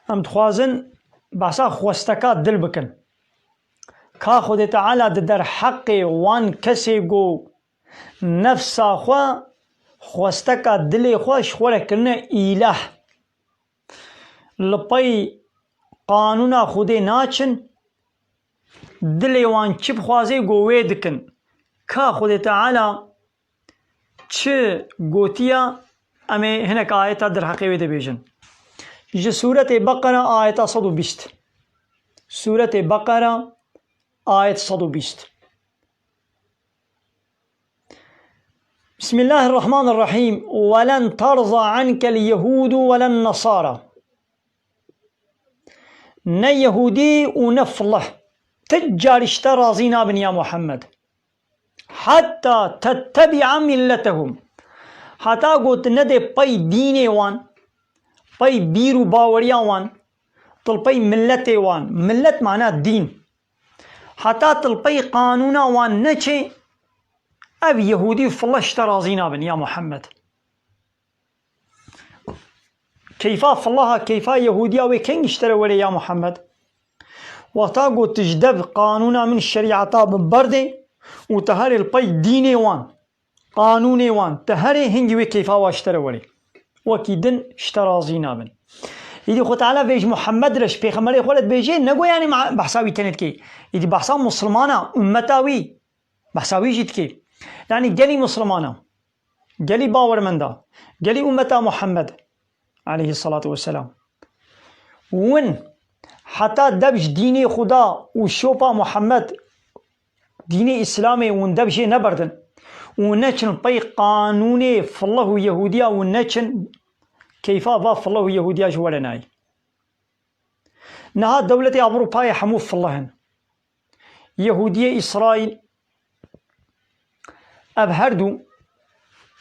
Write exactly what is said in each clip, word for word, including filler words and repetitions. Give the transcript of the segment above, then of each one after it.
Em dixwazin behsa xwesteka dil bikin. Ka Xwedê Teala di derheqê wan kesê ku nefsa xwe, xwesteka dilê xwe ji xwe re kirine îlah. Li pey qanûna Xwedê naçin, dilê wan çi bixwaze ku wê dikin. Ka Xwedê Teala çi gotiya, em ê hinek ayeta derheqê wê de bêjin. Ji Sûretê Beqera ayeta sed û bîst. Sûretê Beqera ayet sed û bîst. Bismillahirrahmanirrahîm. "Welen terza ankel yehudu welen nasara." Ne Yehûdî û ne filih ti carî ji te razî nabin ya Muhammed. "Hetta tettebi'a milletehum." Heta ku tu nedê pey dînê wan, pey bîr û baweriya wan, tu li pey milletê wan, millet mana dîn. Heta tu li pey qanûna wan neçê, ev Yehûdî û filih ji te razî nabin ya Muhammed. Keyfa filaha, keyfa Yehûdiya wê kengî ji te re were ya Muhammed? Wexta ku tu ji dev qanûna min, şerîeta min berdê û tu herê li pey dînê wan, qanûnê wan, tu herê hingî wê keyfa wa ji te re were. Wekî din ji te razî nabin. Îdî Xwe Teala vê ji Muhammed re, ji pêxemberê xwe re dibêje, ne go yanî ma-, behsa wî tenê dike. Îdî behsa Musulmana, ummeta wî, behsa wî jî dike. Yanî gelî Musulmana. Gelî bawermenda, gelî ummeta Muhammed aleyhissalatu vesselam, win heta dev ji dînê Xuda û şopa Muhammed, dînê Îslamê win dev jê neberdin û neçin pey qanûnê filih û Yehûdiya, win neçin keyfa va filih û Yehûdiya ji were nayê. Niha dewletê Ewropayê hemû filih in. Yehûdiyê Îsraîl, ev her du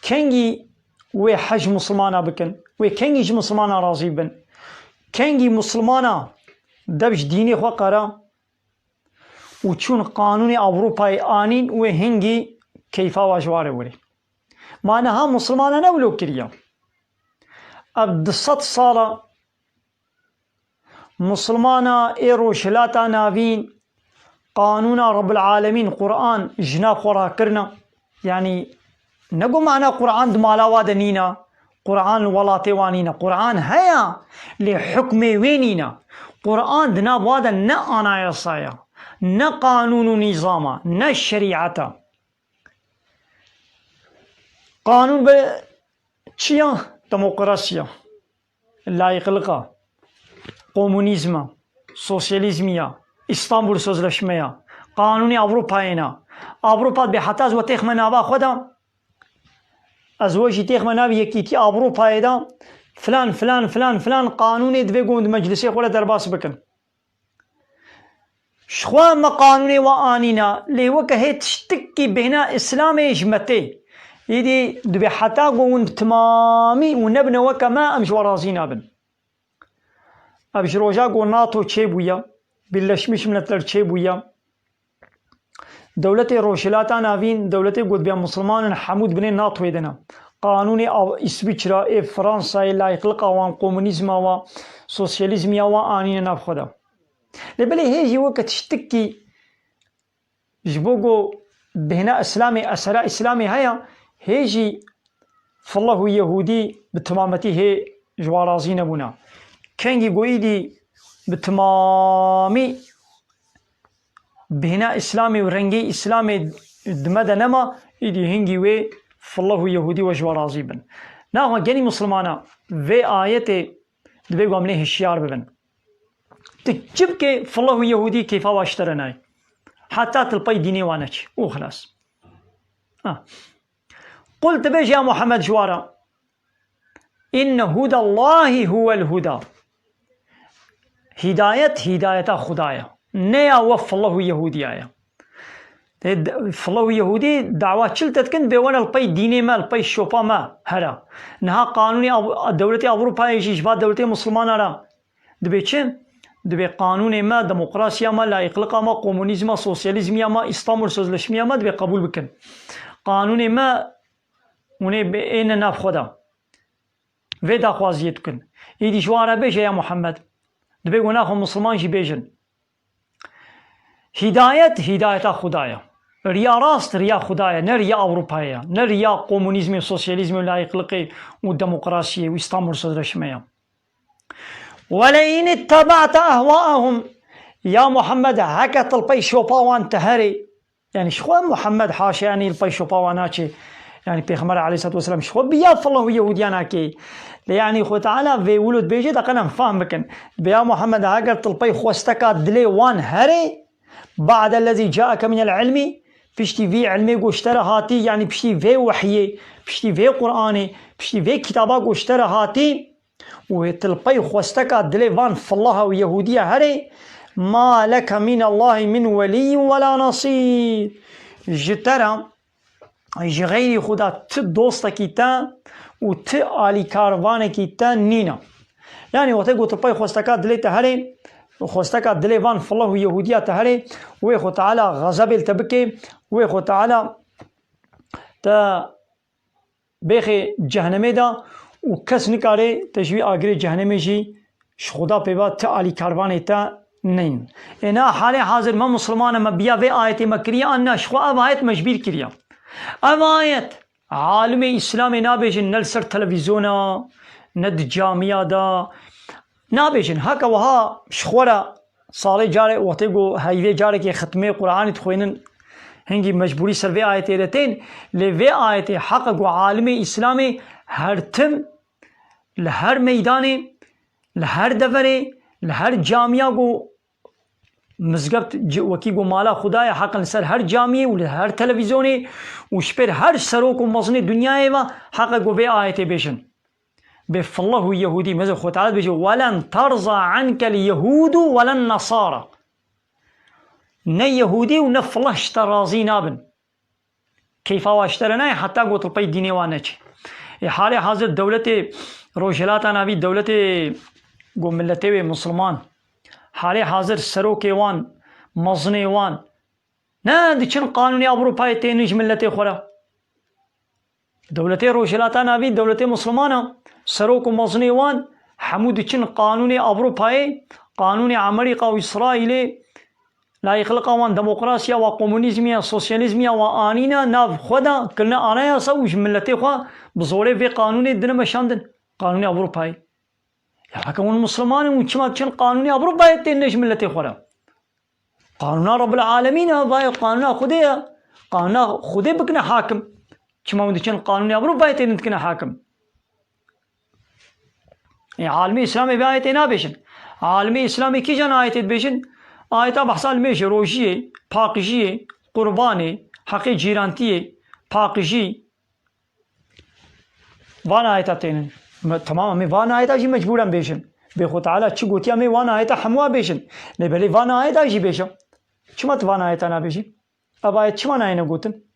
kengî wê hez ji Musulmana bikin, wê kengî ji Musulmana razî bin, kengî Musulmana dev ji dînê xwe qera û çûn qanûnê Ewropayê anîn, wê hingî keyfa wa ji wa re were. Ma niha Musulmana ne wilo kiriye. Ev du sed sala Musulmana ê Rojhilata Navîn qanûna Rebbil Alemîn, Quran, ji nav xwe rakirina. Yanî ne ku mana Quran di mala wa de nîna, Quran li welatê wa nîne. Quran heye, lê hukmê wê nîne. Quran di nav wa de ne anayasa ye, ne qanûn û nîzam e, ne şerîet e. Qanûn bi çi ya? Demokrasiya, layîqlika, komunîzma, sosyalîzmiya, Îstanbul Sözleşmeya, qanûnê Ewropayê ne. Ewropa dibê heta ez we têxme nava xwe de, ez we jî têxme navê Yekîtiya Ewropayê de, filan, filan, filan, filan qanûnê divê ku hûn di meclisê xwe de derbas bikin. Ji xwe me qanûnê we anîna, lê weke hê tiştikî bêhna Îslamê ji me tê. Îdî dibê heta ku hûn bi timamî û nebine weke me, em ji we razî nabin. Ev ji roja ku NATO çêbûye, Birleşmiş Milletler çêbûye, dewletê Rojhilata Navîn, dewletê ku dibê Musulman in, hemû dibinê NATOyê de ne. Qanûnê av-, Îsviçra, ê Fransayê, layîqlika wan, komunîzma wa, sosyalîzmiya wa anîne nav xwe de. Lê belê hê jî weke tiştikî ji bo ku bêhna Îslamê, esera Îslamê heye, hê jî filih û Yehûdî bi timametî hê ji wan razî nebûne. Kengî ku îdî bi timamî bêhna Îslamê û rengê Îslamê di me de nema, îdî hingî wê filih û Yehûdî we ji wan razî bin. Naxwe genî Musulmana vê ayetê Divê ku em lê hişyar bibin. Tu çi bikê, filih û Yehûdî keyfa wa ji te re nayê. Heta tu li pey dînê wan neçî. Û xilas. Ha. Qul, tu bêje ya Muhammed ji wan re, "Inne hudallahî huwel huda." Hîdayet, hîdayeta Xuda ye. Ne ya we filih û Yehûdiya ye. Tê d-, filih û Yehûdî dawa çi li te dikin, bê were li pey dînê me, li pey şopa me here. Niha qanûnê Av-, dewletê Ewropayê jî ji va dewletê Musulmana re dibê çi? Dibê qanûnê me, demokrasiya me, layîqlika me, komunîzma, sosyalîzmiya me, Îstanbul Sözleşmiya me dibê qebûl bikin. Qanûnê me hûn ê bê-, êne nav xwe de. Vê daxwaziyê dikin. Êdî ji wan re bêje ya Muhammed, Dibê ku naxwe Misliman jî bêjin. Hîdayet, hîdayeta Xuda ye. Riya rast, riya Xuda ye. Ne riya Ewropayê ye. Ne riya komunîzmê, sosyalîzmê û layîqliqê û demokrasiyê û Îstanbul Sözleşmê ye. Weleîn ittebe'te ehwaehum. Ya Muhammed, heke tu li pey şopa wan te herê. Yani ji xwe Muhammed haşa, yani li pey şopa wan naçê. Yani Pêxember aleyhissalatu vesselam ji xwe bi ya Fillah û Yehûdiya nake. Lê yani Xwe Teala vê wilo dibêje, de qenem fehm bikin. Dibê ya Muhammed, heger tu li pey xwesteka dilê wan herê, ba'de lezî caeke minel ilmî, piştî vî ilmê ku ji te re hatî, yani piştî vê wehyê, piştî vê Qur'anê, piştî vê kitaba ku ji te re hatî, û tu li pey xwesteka dilê van Fillaha û Yehûdiya herê, ma leke min Allahî min weliyyin wela nasîr. Ji te re, ji xeyrî Xuda ti dostekî te û ti alîkarvanekî te nîne. Yani wextê ku tu li pey xwesteka dilê te herê, xwesteka dilê van Fillah û Yehûdiya te herê, wê Xwe Teala xezebê li te bike, wê Xwe Teala te bêxê cehnemê de û kes nikare te ji wî agirê cehnemê jî ji Xuda pê ba ti alîkarvanê te neyin. Ê na halê hazir me Musulman e, me biya vê ayetê me kiriye, an na ji xwe ev ayet me ji bîr kiriye. Ev ayet alimê Îslamê nabêjin ne li ser televîzyona, ne di camiya de, nabêjin. Heke wiha ji xwe re salê carê, wextê ku heyvê carekê xitmê Qur'anê dixwênin, hingî mecbûrî ser vê ayetê re tên, lê vê ayetê heqe ku alimê Îslamê her tim, li her meydanê, li her deverê, li her camiya ku mizgebt ci-, wekî ku mala Xuda ye, heqin li ser her camiyê û li her televîzyonê û ji pêr her serok û mezinê dinyayê ve heqe ku vê ayetê bêjin. Bê Fillah û Yehûdî, meze Xwe Teala dibêje, "Welen terza ankel Yehûdu welen Nesara." Ne Yehûdî û ne Fillah ji te razî nabin. Keyfa wa ji te re nayê heta ku tu li pey dînê wan neçî. Ê halê hazir dewletê Rojhilata Navî, dewletê ku miletê wê Musulman, halê hazir serokê wan, mezinê wan, ne diçin qanûnê Ewropayê tênin ji miletê xwe re. Dewletê Rojhilata Navî, dewletê Musulman e, serok û mezinê wan hemû diçin qanûnê Ewropayê, qanûnê Amerîka û Îsraîlê, layîqliqa wan demokrasiya, wa komunîzmiya, sosyalîzmiya, wa anîne nav xwe de, kirine anayasa û ji miletê xwe bi zorê vê qanûnê dine meşandin. Qanûnê Ewropayê. Ya heke hûn Musulman in, hûn çima diçin qanûnê Ewropayê tênin ji miletê xwe re? Qanûna Rebbil Alemîn e, vayê qanûna Xwedê ye. Qanûna Xwedê bikine hakim. Çima hûn diçin qanûnê Ewropayê tênin dikine hakim? Ê, alimê Îslamê vê ayetê nabêjin. Alimê Îslamê kîjan ayetê dibêjin? Ayeta behsa limêjê, rojiyê, paqijiyê, qurbanê, heqê cîrantiyê, paqijî, van ayeta tênin. Me, temam, em ê van ayeta jî mecbûren bêjin. Bê Xwe Teala çi gotiya, em ê van ayeta hemûa bêjin. Lê belê van ayeta jî bêje. Çima tu van ayeta nabêjî? Ev ayet çima nayêne gotin?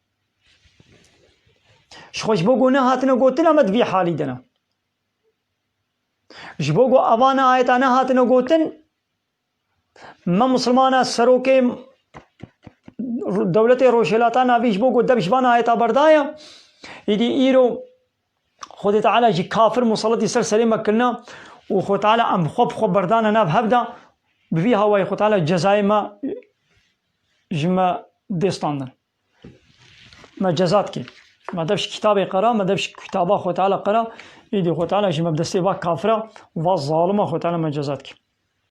Ji xwe ji bo ku nehatine gotin, em di vî halî de ne. Ji bo ku evan ayeta nehatine gotin, me Musulmana serokê dewletê Rojhilata Navî ji bo ku dev ji van ayeta berdaye, îdî îro Xwedê Teala ji kafir musalletî ser serê me kirine û Xwe Teala em xwe bi xwe berdane nav hev de, bi vî hawayê Xwe Teala cezayê me ji me dê standin. Me ceza dike. Me dev ji kitabê qera, me dev ji kitaba Xwe Teala qera, îdî Xwe Teala ji me bi destê va kafira, va zalima Xwe Teala me ceza dike.